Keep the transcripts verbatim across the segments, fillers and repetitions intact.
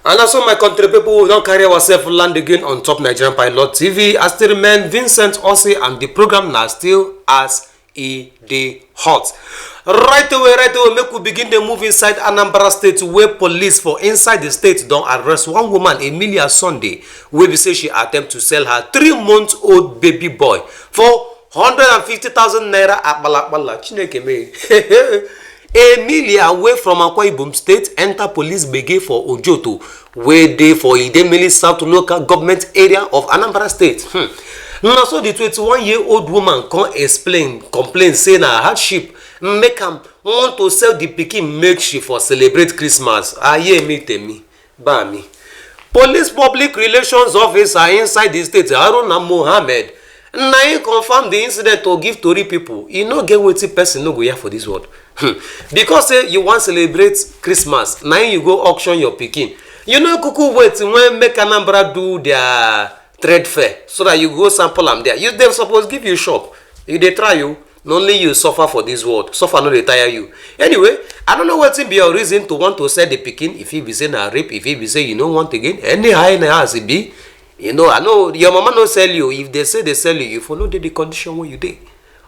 And also, my country people, we don carry ourselves land again on top Nigerian Pilot T V. I still remain Vincent Osei, and the program na still as e dey hot. Right away, right away, make we begin dey move inside Anambra State, where police for inside the state don arrest one woman, Emilia Sunday, wey be say she attempt to sell her three-month-old baby boy for hundred and fifty thousand naira akpalakpala. Chineke me. Emilia, wey from Akwa Ibom State, enter police gbege for Ojoto, wey dey for Idemili South Local Government Area of Anambra State. Hmm. Na so the twenty-one-year-old woman come explain, complain say na hardship make am want to sell the pikin make she for celebrate Christmas. Aye mi temi, ba mi. Police public relations officer inside the state, Haruna Mohammed, na him confirm the incident to give tori people. E no get wetin person no go hear for this world. Hmm. Because say you wan celebrate Christmas, na him you go auction your pikin. You no kuku wait when make Anambra do their trade fair so that you go sample am there. You, dem suppose give you shop. You dey try you. Na only you suffer for this world. Suffer no dey tire you. Anyway, I don't know wetin be your reason to want to sell the pikin. If e be say na rape, if e be say you no want again, anyhow, anyhow as e be, you know, I know your mama no sell you. If they say they sell you, you for no dey the condition wey you dey.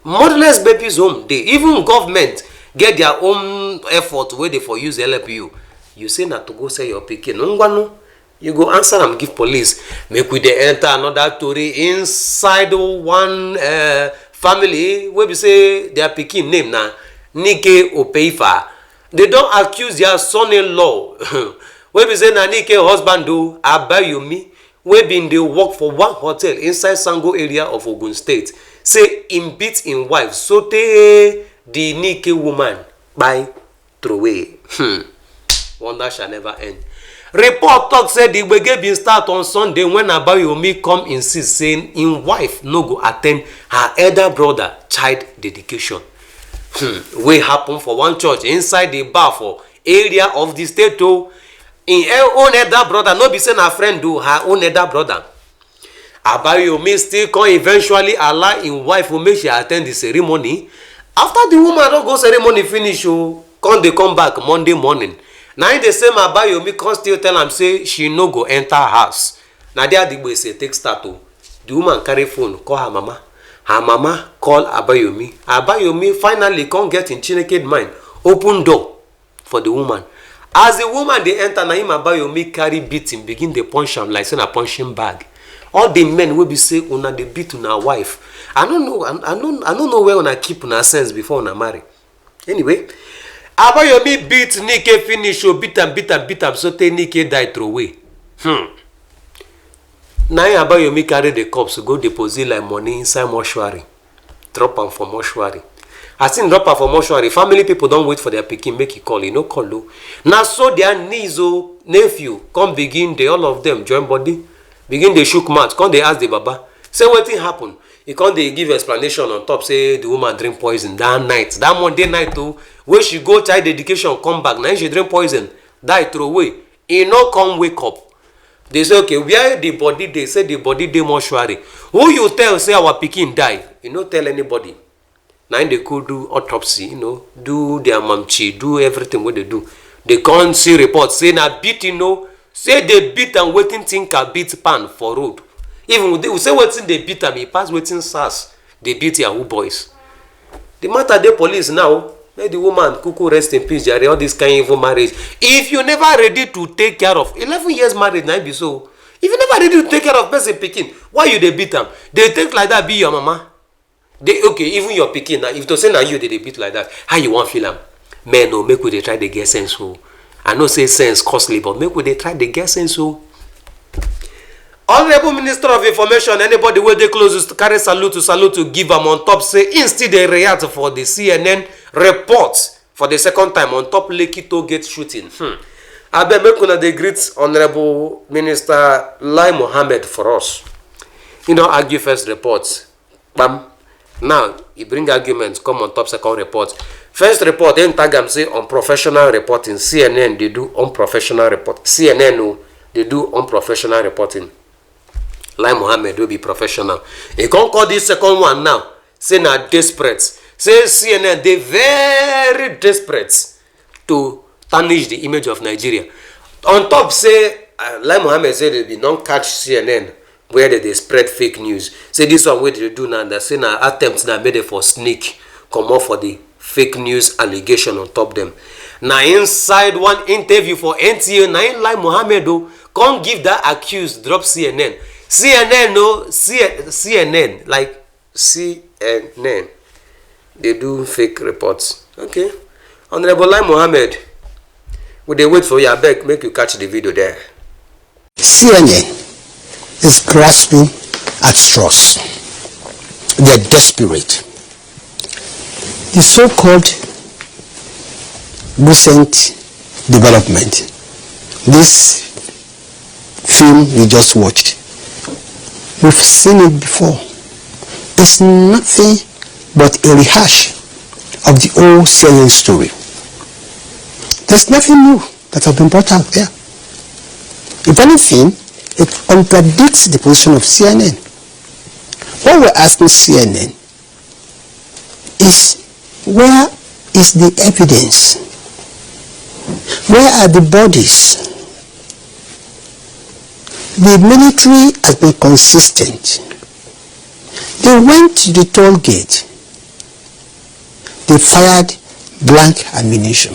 Motherless babies home dey. Even government get their own effort wey dey for use help you. You say na to go sell your pikin. Ngwanu, you go answer am give police. Make we dey enter another tori inside one, eh, family wey be say their pikin name na Nike Opeifa. They don accuse their son-in-law, wey be say na Nike husband o, Abayomi, wey bin dey work for one hotel inside Sango area of Ogun State, say im beat im wife sotey the Nike woman kpai throway. Hmm. Wonder shall never end. Report talk say the gbege bin start on Sunday when Abayomi come insist say im wife no go attend her elder brother child dedication, hmm, wey happen for one church inside the bar for area of the state o. Im own elder brother, no be say na friend o, her own elder brother. Abayomi still come eventually allow im wife o make she attend the ceremony. After the woman don go ceremony finish o, come dey come back Monday morning. Na im the same Abayomi come still tell am say she no go enter house. Na there the gbese take start o. The woman carry phone call her mama. Her mama call Abayomi. Abayomi finally come get im chineke mind, open door for the woman. As the woman dey enter, na him Abayomi carry beating, begin dey punch am like say na punching bag. All the men wey be say una dey beat una wife, I no know, I, I no, I no know where una keep una sense before una marry. Anyway, Abayomi beat Nike finish o, beat am, beat am, beat am, sotey Nike die throway. Hmm. Na him Abayomi carry the corpse go deposit like money inside mortuary. Drop am for mortuary. As im drop am for mortuary, family people don wait for their pikin make e call, e no call o. Na so their niece o, nephew come begin dey, all of them join body, begin dey shook mouth, come dey ask the baba say wetin happen. E come dey give explanation on top say the woman drink poison that night, that Monday night o, wey she go child dedication come back, na im she drink poison, die throway. E no come wake up. They say, okay, where the body dey? Say the body dey mortuary. Who you tell say our pikin die? You no tell anybody. Na im dey go do autopsy, you know, do their mamchi, do everything wey they do. They come see report say na beating o. Say they beat am wetin tinker beat pan for road. Even we dey, we say wetin they beat am, e pass wetin sars dey beat yahoo boys. The matter dey police now. Make the woman kuku rest in peace, jare. All this kind evil marriage. If you never ready to take care of, eleven years marriage na im be so. If you never ready to take care of person pikin, why you dey beat am? Dey take like that be your mama. Dey, okay, even your pikin na, if to say na you dey dey beat like that, how you wan feel am? Men o, make we dey try dey get sense o. I know say sense costly, but make we dey try dey get sense o. Honourable Minister of Information, anybody wey dey close to carry salute to salute to give am on top say im still dey react for the C N N report for the second time on top Lekki toll gate shooting. Hmm. Abeg, make una dey greet Honourable Minister Lai Mohammed for us. He don argue first report. Bam. Now, he bring argument come on top second report. First report, he tag am say unprofessional reporting. C N N dey do unprofessional report. C N N o, dey do unprofessional reporting. Lai Mohammed wey be professional, he come call this second one now say na desperate. Say C N N dey very desperate to tarnish the image of Nigeria. On top say Uh, Lai Mohammed say they bin don catch C N N where they dey spread fake news. Say this one wey they do now, they say na attempt na make they for sneak comot for the fake news allegation on top them. Na inside one interview for N T A, na im Lai Mohammed o come give that accuse drop C N N. C N N o, C- C N N, like C N N, they do fake reports. Okay, Honorable Lai Mohammed, we dey wait for you. Abeg, make you catch the video there. C N N is grasping at straws. They are desperate. The so-called recent development, this film we just watched, we've seen it before. It's nothing but a rehash of the old C N N story. There's nothing new that has been brought out there. If anything, it contradicts the position of C N N. What we're asking C N N is, where is the evidence? Where are the bodies? The military has been consistent. They went to the toll gate. They fired blank ammunition.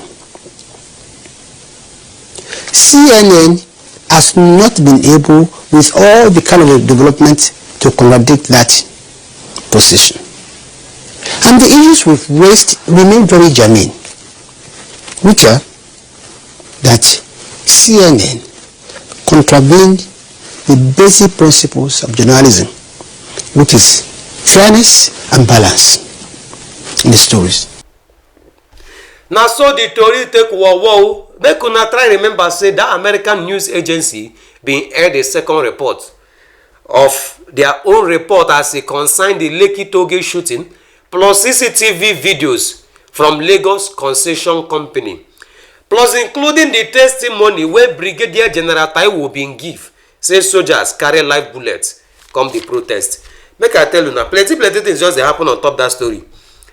C N N has not been able, with all the kind of development, to contradict that position. And the issues we've raised remain very germane, which are that C N N contravened the basic principles of journalism, which is fairness and balance in the stories. Na so the tori take wowo o. Make una try remember say that American news agency bin air the second report of their own report as e concern the Lekki toll gate shooting, plus C C T V videos from Lagos Concession Company, plus including the testimony wey Brigadier General Taiwo bin give, say soldiers carry live bullets come the protest. Make I tell una, plenty plenty things just dey happen on top that story.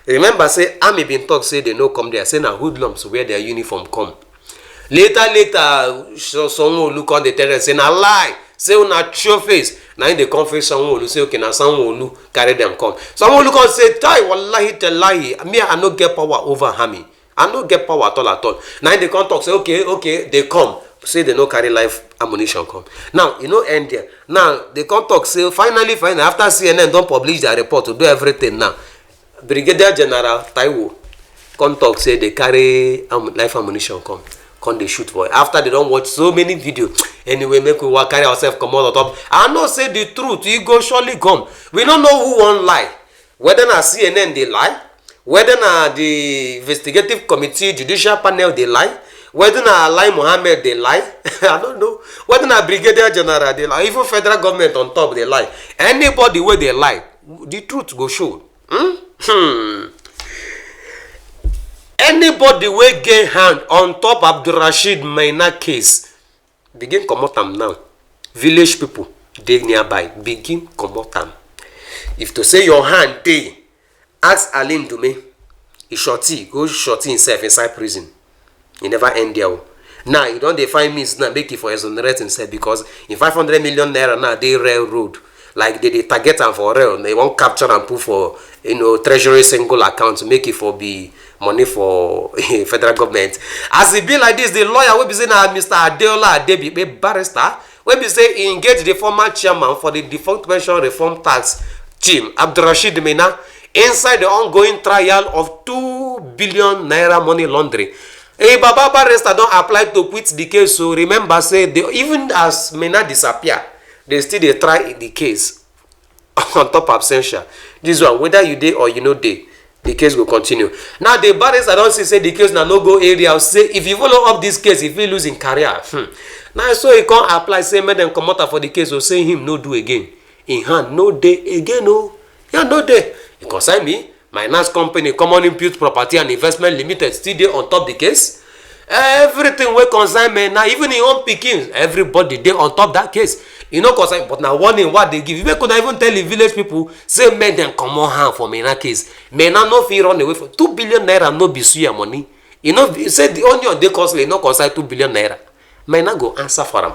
Remember say army bin talk say they no come there, say na hoodlums wear their uniform come. Later later, so Sanwo-Olu come dey tell them say na lie, say una show face. Na im dey come face Sanwo-Olu, say okay, na Sanwo-Olu carry them come. Sanwo-Olu come say, "Tai, wallahi tallahi, me, I no get power over army. I no get power at all at all." Na im they come talk say, "Okay, okay, they come." Say they no carry live ammunition come. Now e no end there. Now they come talk say finally, finally, after C N N don publish their report, to do everything now, Brigadier General Taiwo come talk say they carry am- live ammunition come, come dey shoot for after they don watch so many video. Anyway, make we wa- carry ourselves comot on top. I know say the truth e go surely come. We no know who wan lie, whether na C N N dey lie, whether na the investigative committee, judicial panel dey lie, whether na Lai Mohammed dey lie. I don't know whether na Brigadier General dey lie, even federal government on top dey lie. Anybody wey dey lie, the truth go show. Hmm? Hmm. Anybody wey get hand on top Abdulrasheed Maina case, begin comot am now. Village people dey nearby, begin comot am. If to say your hand dey, ask Ali Ndume. He shorty, go shorty himself inside prison. He never end there o. Now he don dey find means now make he for exonerate himself, because in five hundred million naira now dey railroad, like they dey target am for rail, they wan capture am put for, you know, treasury single account, make e for be money for federal government. As e be like this, the lawyer wey be say na Mister Adeola Adebipe, barrister, wey be say he engage the former chairman for the defunct pension reform tax, Jim Abdulrasheed Mina, inside the ongoing trial of two billion naira money laundering. A Baba barrister don apply to quit the case, so remember say they, even as Mina disappear, they still dey try the case on top absentia. This one, whether you dey or you no dey, the case go continue. Now the barrister don see say the case na no go area, say if you follow up this case, if he lose in career, hmm. Now so he come apply say make dem comot am for the case, or say him no do again. In hand no dey again o. Yeah, no dey. E concern me. Minance Company, Common Impute Property and Investment Limited still dey on top the case. Everything wey concern me now, even him own pikin, everybody dey on top that case. E no concern, but na warning wey I dey give. Make una even tell the village people say make dem comot hand for Mina case. Mina no fit run away from two billion naira, no be suya money. E no be say the onion dey costly, e no concern two billion naira. Mina go answer for am.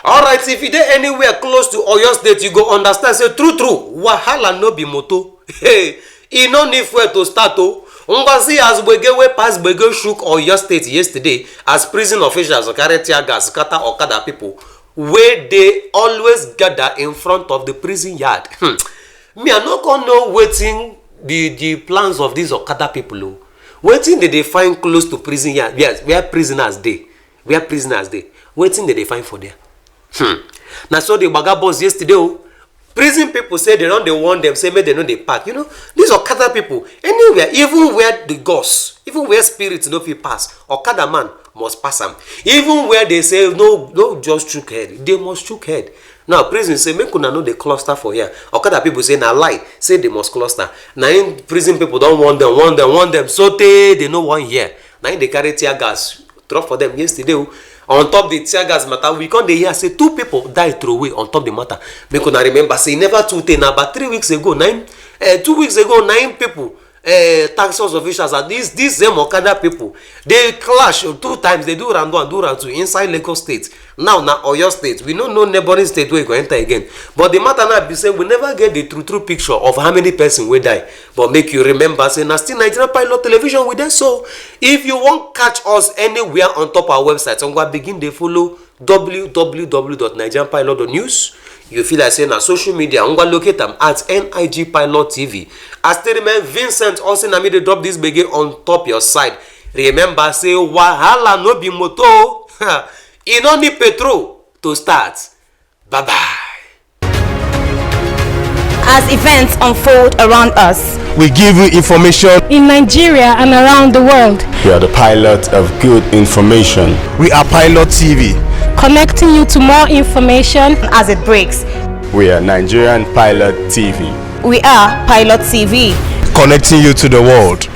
Alright, if you dey anywhere close to Oyo State, you go understand say true true, wahala no be motor. Hey, e no need fuel to start o. Ngwa, see as gbege wey pass gbege shook Oyo State yesterday as prison officials carry tear gas scatter okada people wey dey always gather in front of the prison yard. Hmm. Me, I no come know wetin the the plans of these okada people o. Wetin dem dey find close to prison yard, yes, where prisoners dey, where prisoners dey, wetin dem dey find for there? Hmm. Na so the gbaga burst yesterday o. Prison people say dem don dey warn dem say make dem no dey park. You know, these okada people, anywhere, even where the ghosts, even where spirits no fit pass, okada man must pass am. Even where they say no, no just chook head, they must chook head. Now prison say make una no dey cluster for here. Okada people say na lie, say they must cluster. Na im prison people don warn dem, warn dem, warn dem, so tey they no wan hear. Na im dey carry tear gas drop for dem yesterday o. On top the tear gas matter, we come dey hear say two people die throway on top the matter. Make una remember say e never too tey, na about three weeks ago na im, eh, two weeks ago na im people, eh, tax us officials and these these same okada people dey clash two times, dey do round one, do round two inside Lagos State. Now na Oyo State, we no know neighbouring state wey e go enter again. But the matter now be say we never get the true true picture of how many person wey die. But make you remember say na still Nigerian Pilot Television we dey. So if you wan catch us anywhere on top our website, ngwa begin dey follow www.nigerianpilot.news. You feel like say na social media, ngwa locate am at NIG Pilot TV. I still remain Vincent Osinami dey drop this gbege on top your side. Remember say wahala no be motor o. E no need petrol to start. Bye bye. As events unfold around us, We give you information. In Nigeria and around the world, We are the pilot of good information. We are Pilot T V. Connecting you to more information as it breaks. We are Nigerian Pilot T V. We are Pilot T V. Connecting you to the world.